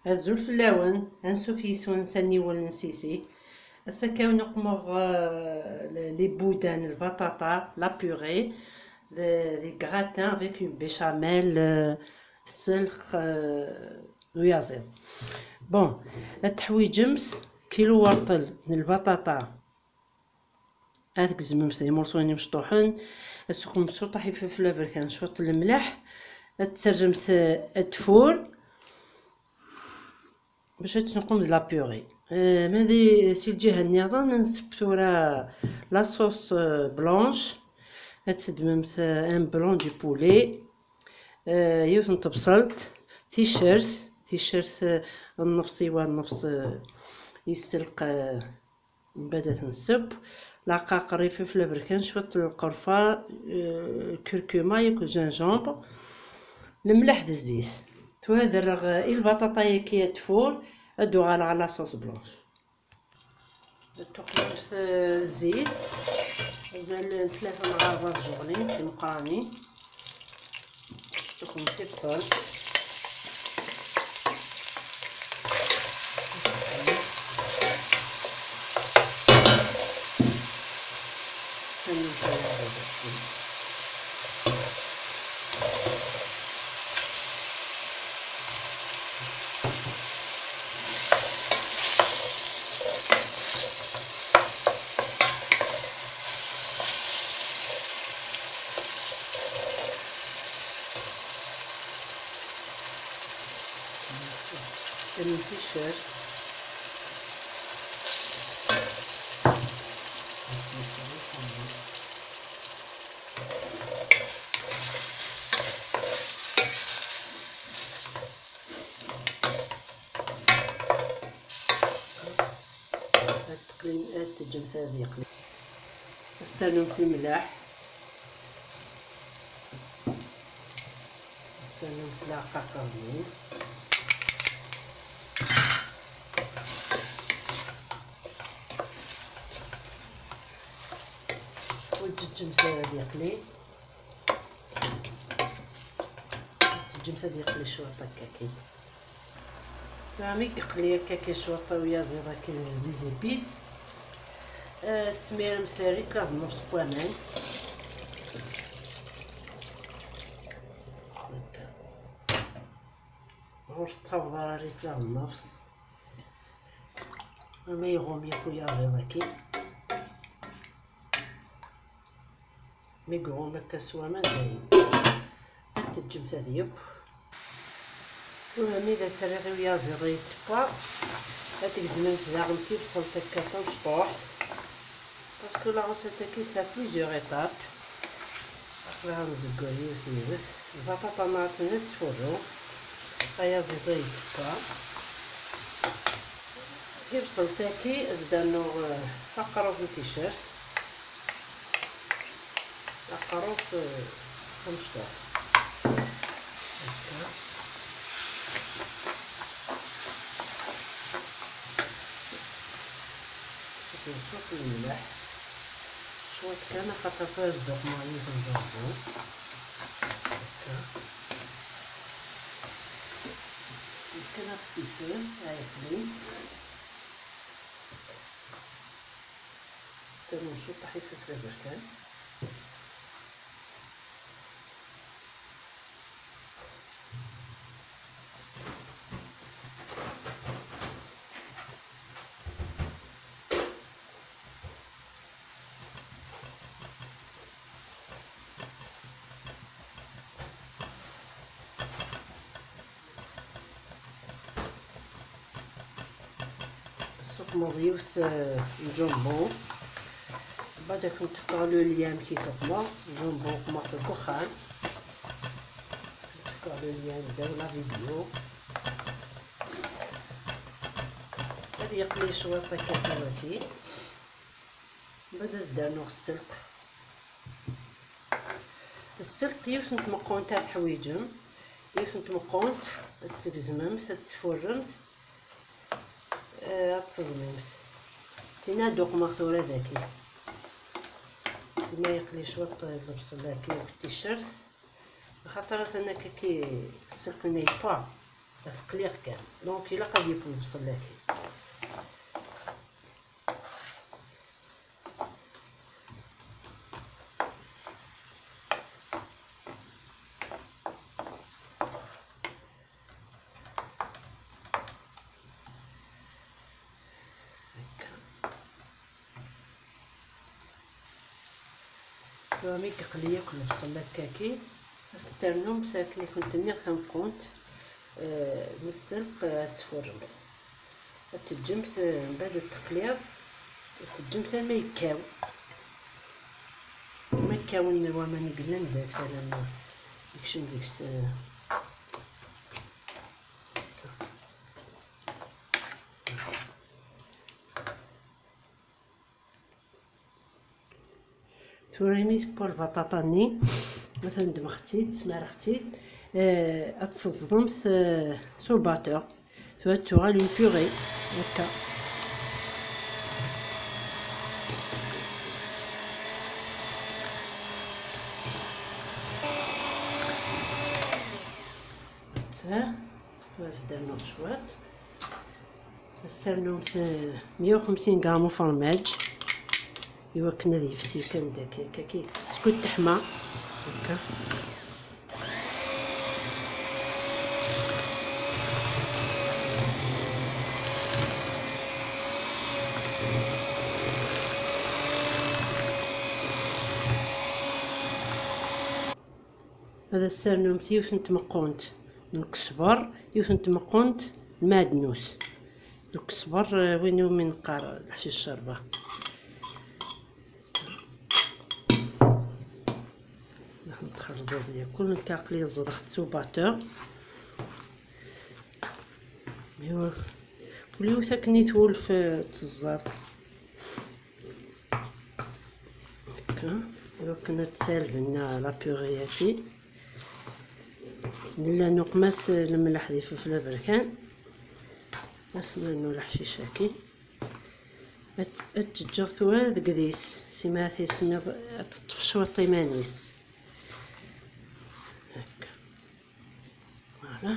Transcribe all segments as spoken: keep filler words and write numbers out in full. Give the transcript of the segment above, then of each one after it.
Azul fell-awen, ansuf yis-wen s aniwel n Sisi. Ass-a kan uqmeɣ, euh, les boudins n lbaṭaṭa, la purée, des, des gratins avec une béchamel, euh, sselx, euh, uyaziḍ. Bon, ad teḥwiǧemt kilu warṭel n lbaṭaṭa. Ad tgezmemt imurṣuyen imecṭuḥen, ad tsuqmemt cwiṭ ifelfel aberkan, cwiṭ lemleḥ, ad terremt, eh, ad tfur bac ad tnuqem d la purée. Eh, ma di, si lǧiha nniḍen, ad nsebb tura la sauce, eh, blanche. Ad teddmemt, eh, un blanc du poulet, eh, yiwet n tebṣelt, ticcert, ticcert, eh, nnefṣ iwa nnefṣ, eh, yesselq, eh, Mbeɛd ad t-nsebb, lɛqaqer, ifelfel aberkan, cwiṭ n lqerfa, eh, curcuma, yakk gingembre, lemleḥ d zzit. Tura ad rreɣ, eh, i lbaṭaṭa-yaki ad tfur, ad d-uɣaleɣ ɣer la sauce blanche. Ad tuqmemt, eh, zzit, azal n tlata n ɣerba tjuɣlin timeqqranin. Tukum tibṣelt. Tamintixer. Ad teqlim, ad teǧǧemt ad yeqli. Ad s-ternumt lemleḥ. Ad s-ternumt lɛeqqaqer-nni. Ur teǧǧemt ara ad yeqli. Teǧǧemt ad yeqli cwiṭ akka kan. Tura mi yeqli akka kan cwiṭ, uyaziḍ akken les épices. Eh, smiremt rrika d nnefṣ n waman. Akka. Ur tettaweḍ ara rrika d nnefṣ. Ama iɣum yakk uyaziḍ akken. Mi iɣum akka s waman, dayen. Ad teǧǧemt ad yeww. Tura mi d as-rriɣ i uyaziḍ yetteffer, ad tgezmemt daɣen tibṣelt akka tamecṭuḥt. Parce que la recette-agi, ça a plusieurs étapes. Aql-aɣ nzegger yiwet yiwet. Lbaṭaṭa-nneɣ attan ad tfurru. Ayaziḍ-a yetteffer. Tibṣelt-agi ad s-d-rnuɣ, eh, aqerruf n ticcert. Aqerruf, eh, amecṭuḥ. Akka. Cwiṭ n lemleḥ. Cwiṭ kan, axaṭer tura ad dduqmeɣ yiwet n ǧerǧur. Akka. Kan ad tifel, ay xli. Tanu mcuṭṭaḥ ifat laberkan. Tessuqmeḍ yiwet, eh, n jumbo. Mbeɛd ad kent-fkeɣ le lien amek i tuqmeḍ. Jumbo uqmeɣ-t deg uxxam. Ad kent-fkeɣ le lien ddaw la vidéo. Ad yeqli cwiṭ akka kan waki. Mbeɛd ad s-d-rnuɣ sselq. Sselq, yiwet n tmeqqunt ad teḥwiǧem, yiwet n tmeqqunt ad tt-tgezmemt, ad tt-tfurremt, eh, ad tt-teẓmemt. Tin ad d-uqmeɣ tura daki. Sima yeqli cwiṭ lebṣel daki akked ticcert, axaṭer atan akka ki sselq-nni yewwa. Teqliɣ kan. Donc, ilaq ad yeww lebṣel-agi. Tura mi yeqli yakk lebṣel akkaki, ad s-ternumt akken i kent-nniɣ tameqqunt, eh, n sselq, eh, ad s-tfurremt. Ad teǧǧemt, eh, mbaɛd ad teqliḍ, ad teǧǧemt arma yekkaw. Ma kkawen waman i yellan deg-s, alamma yekcem deg-s, eh, Tura imi tewwa lbaṭaṭa-nni, atan ddmeɣ-tt-id, smareɣ-tt-id, eh, ad tseẓẓḍemt, eh, s ubateɣ. Tura tuɣal une purée, akka. Tura ad s-d-rnuɣ cwiṭ. Ad s-ternumt, eh, meyya u xemsin gram ufermaj, i wakken ad yefsi kan daki, kaki, skud teḥma. Akka. Ad as-ternumt yiwet n tmeqqunt n ukesber, yiwet n tmeqqunt n lmeɛdnus. Deg ukesber, eh, win iwumi neqqar leḥcic ccerba. Nexdem txelḍeḍ yakk, nekk aql-i ẓḍeɣ-tt s ubateɣ. Iwa, ul yiwet akken i twulf, eh, tẓẓaḍ. Akka, iwakken ad tsalben la purée-agi. Nella nuqem-as lemleḥ d ifefla berkan. Ad s-nernu leḥcic-agi. Ad, ad t-ǧǧeɣ tura deg dis, sima ad t-ismiḍ, ad teṭṭef cwiṭ iman-is. Akka. Voilà.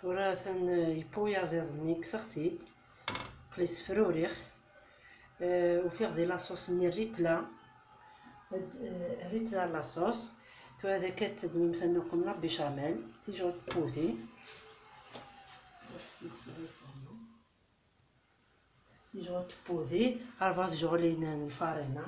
Tura atan, eh, yewwa uyaziḍ-nni, kkseɣ-t-id. Aql-i sefruriɣ-t. Eh, ufiɣ di laṣus-nni rritla. Ad, eh, rritla laṣus. Tura ad akka tedmem tannuqem la béchamel. Tijuɣ tpudi. Tijuɣ tpudi. Arbaɛ tjuɣlin n lfarina.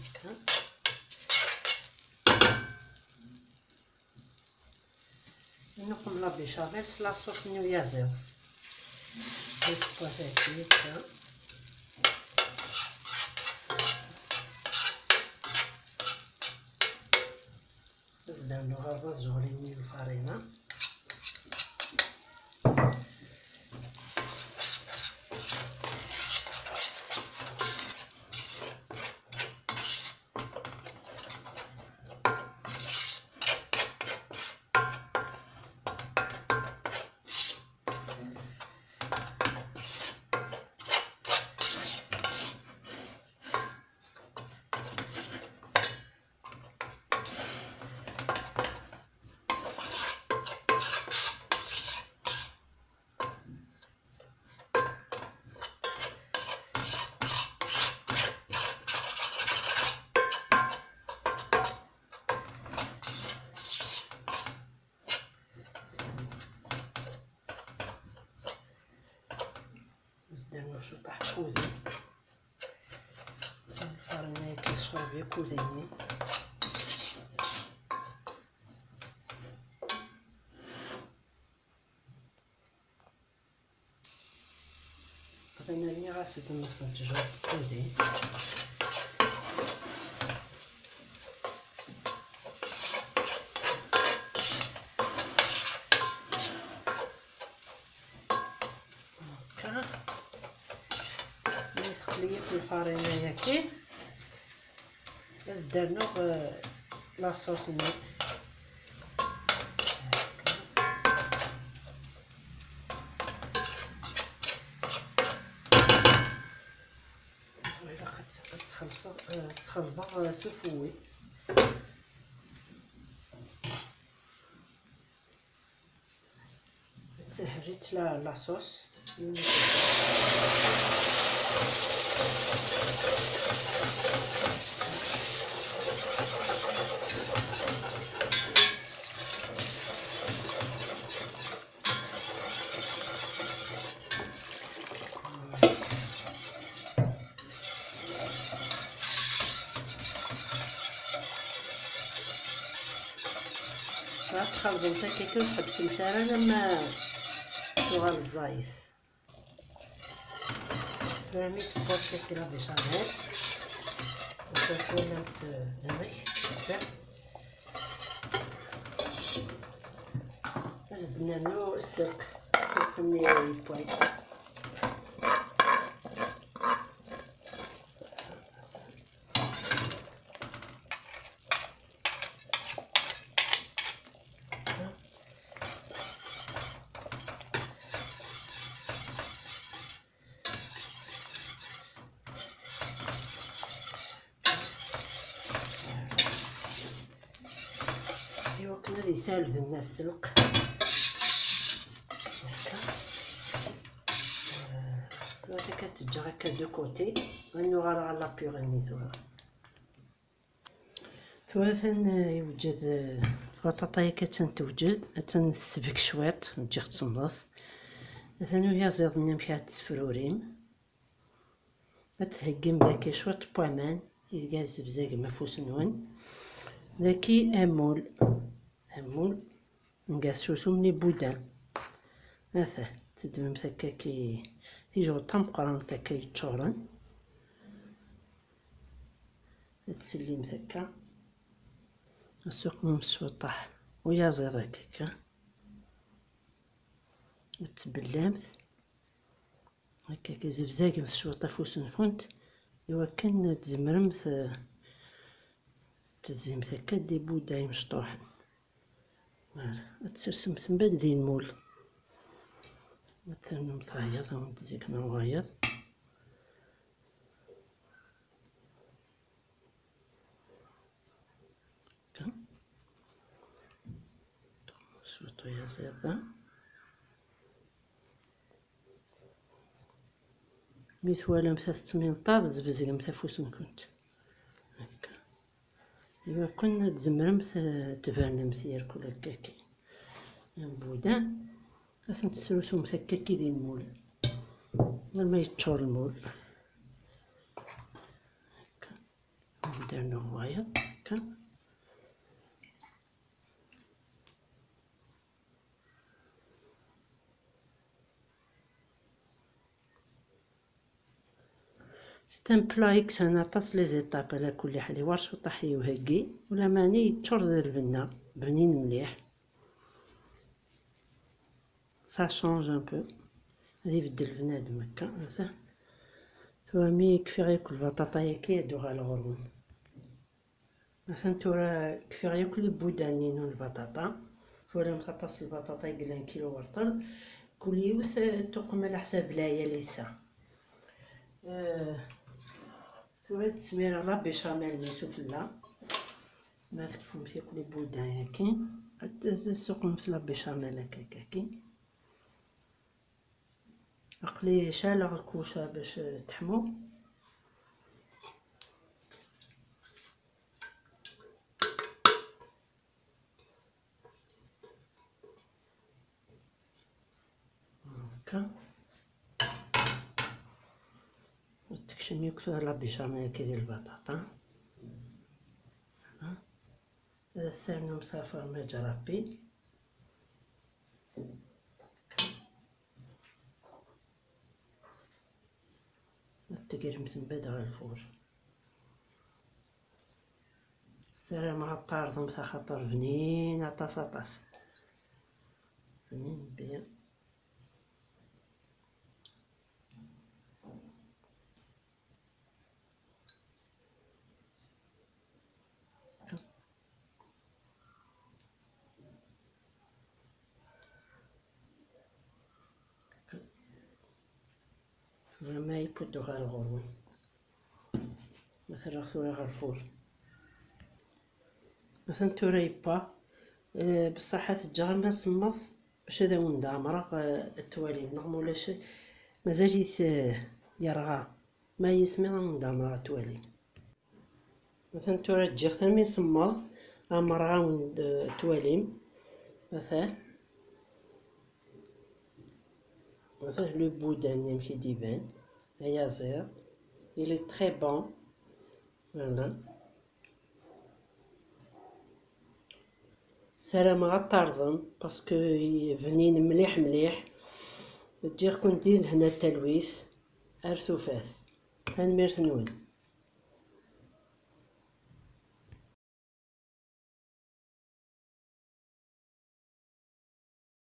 Akka. Nuqem la béchamel s la sauce n uyaziḍ. Di tewwat-agi akka. Ad s-d-rnuɣ rruz zuɣlin n lfarina. Zdan cwiṭ ḥkudi. Lfarina yakk yecreb yakk udayni. Qbel ad rniɣ-as-d nnefs n ttjur n ḥkudi. Akka. Mi teqli yakk lfarina-yagi, ad s-d-rnuɣ, eh, la sauce-nni. Ilaq ad t-, ad txelṣeḍ, eh, ad Ḍelbeɣ s ufewwi. Tsehhel-itt la, la sauce. Ad txalḍemt akka kan, ur tḥebbsemt ara alamma tuɣal ẓẓayet. Tura mi tewweḍ akka la béchamel, ur twalamt, eh, amek, ad s-d-nernu sselq, sselq-nni yewwan. Iwakken ad yesɛu lbenna sselq. Akka. Tura akka teǧǧa akka de côté. Ad nuɣal ɣer la purée-nni tura. Tura atan, eh, yewǧed, eh, lbaṭaṭa akka attan tewǧed, attan tesbek cwiṭ, ǧǧiɣ-tt semmeḍ. Atan uyaziḍ-nni amek ara t-tefrurim. Ad theggim daki cwiṭ n waman, ideg ad zebzagem afus-nwen. Daki amul, amul, nga susum n ibudan. Ata, teddmemt akka ki, tijuɣ tameqqrant akka yeččuren. Ad tsellimt akka. Ad suqmemt s uṭaḥ uyaziḍ akka akka. Ad tbellamt. Akka akka, zebzagemt cwiṭ afus-nkent, iwakken ad tzemremt, eh, tezzimt akka d ibuda imecṭuḥen. Voilà, ad tsersemt mbaɛd di lmul. Ad ternumt wayeḍ, ad wen-d-zikneɣ wayeḍ. Akka. Surtout ya zerba. Mi twalamt ad tettminṭaḍ, zebzgemt afus-nkent. Akka. Iwakken ad tzemremt, eh, tbernemt yerkul akka-ki. Ibudan, ad ten-tesrusumt akka-ki di lmul. Arma yeččur lmul. Akka. Ad d-rnuɣ wayeḍ. Akka. C'est un plat yesɛan aṭas les étapes, ɛla kulli ḥal, iwar cuṭaḥ i uheggi, ulamani yeččur d lbenna, bnin mliḥ. Ça change un peu. Ad ibeddel bnadem akka. Ata. Tura mi kfiɣ yakk lbaṭaṭa-yaki, ad uɣaleɣ ɣur-wen. Atan tura kfiɣ yakk libudan-inu n lbaṭaṭa. Twalamt aṭas n lbaṭaṭa i yellan kilo warṭel. Kul yiwet, eh, tuqem ɛla ḥsab layali-s. Eh, tura ad d-smireɣ la béchamel-nni sufella. Ma tekfumt yakk libudan-yaki, ad tessuqmemt la béchamel akka, akka. Aql-i cɛleɣ lkuca bac, eh, teḥmu. Akka. Ad tekcem yakk tura la béchamel-agi di lbaṭaṭa. Ad as-ternumt afermaj rapid. Ad tegremt mbaɛd ɣer lfur. Ssarameɣ ad tɛerḍemt axaṭer bnin aṭas aṭas. Bnin bien. Tura ma yewweḍ-d ɣer ɣur-wen. Ma terraɣ tura ɣer lfur. Atan tura yewwa. Eh, beṣṣaḥ ad t-ǧǧeɣ ama semmeḍ bac ad awen-d-ɛemreɣ, eh, ad twalim, neɣ ma ulac mazal-it, eh, yerɣa. Ma yismiḍ ad awen-d-ɛemreɣ ad twalim. Atan tura ǧǧiɣ-t armi semmeḍ, ɛemreɣ-awen-d, eh, ad twalim. Atan. Atan le boudin amek i d-iban. Ayaziḍ. Il est très bon. Voilà. Ssarameɣ ad t-terẓem, parce que bnin mliḥ mliḥ. Ǧǧiɣ-ken di lehna d talwit. Ar tufat. Tanemmirt-nwen.